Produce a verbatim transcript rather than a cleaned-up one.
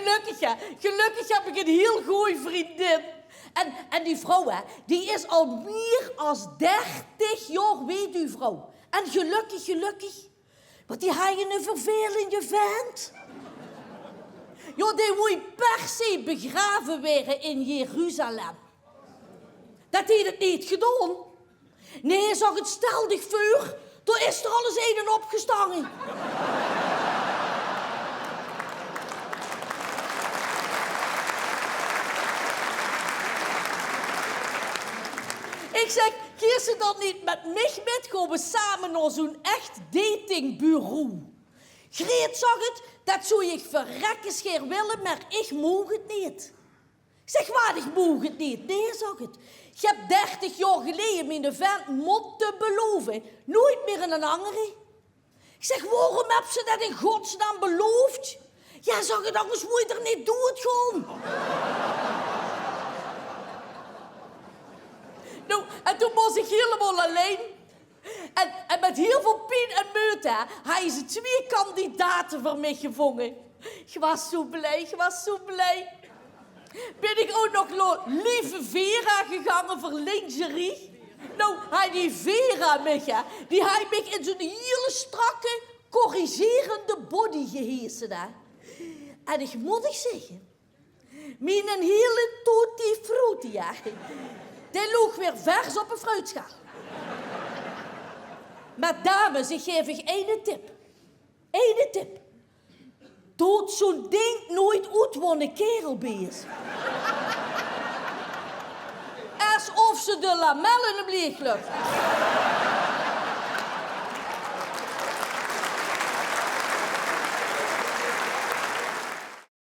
Gelökkig, hè. Gelökkig höb ich ein hiel gooj vriendin. En, en die vrouw, hè, die is al mieë es dertig jaor weduwvrouw. En gelökkig, gelökkig. Want die haw eine vervelende vent. Jao, dae wól per se begrave waere in Jeruzalem. Det haet 'r neet gedaon. Nae, zag 't, stel dich veur, dao is d'r al ins eine opgestange. Ich zeg: "Geis se dan neet mit mich mit? Gaon we same nao zoe'n ech datingbureau?" "Greet," zag 't, "det zów ich verrekkes gaer wille, mer ich maog 't neet." Ich zeg: "Waat, ich maog 't neet?" "Nae," zag 't, "ich höb dertig jaor geleje miene vent mótte belaove. Noeit mieër aan 'nen angere." Ich zeg: "Waorom höbs se det in godsnaam belaof?" "Jao," zag 't, "angers mós se d'r neet doeëd gaon." Noe, en toen waas ich hielemaol allein. En, en mit hiel väöl pien en meujte, hè, hawwe ze twieë kandidate veur mich gevónje. Ich waas zoe blij, ich waas zoe blij. Bin ich ouch nog nao Lieve Vera gegange veur lingerie. Noe, haw die Vera mich, hè, die haw mich in zoe'n hiel strakke, corrigerende body gehese, hè. En ich mót uch zègke, miene hiele tutti frutti, hè, dae loog weer vers op de fruitschaal. Mer dames, ich gaef uch eine tip. Eine tip. Doot zoe'n dink noeit oet wo 'ne kaerel bie is. Esof se de lamel in 'm leeg löp.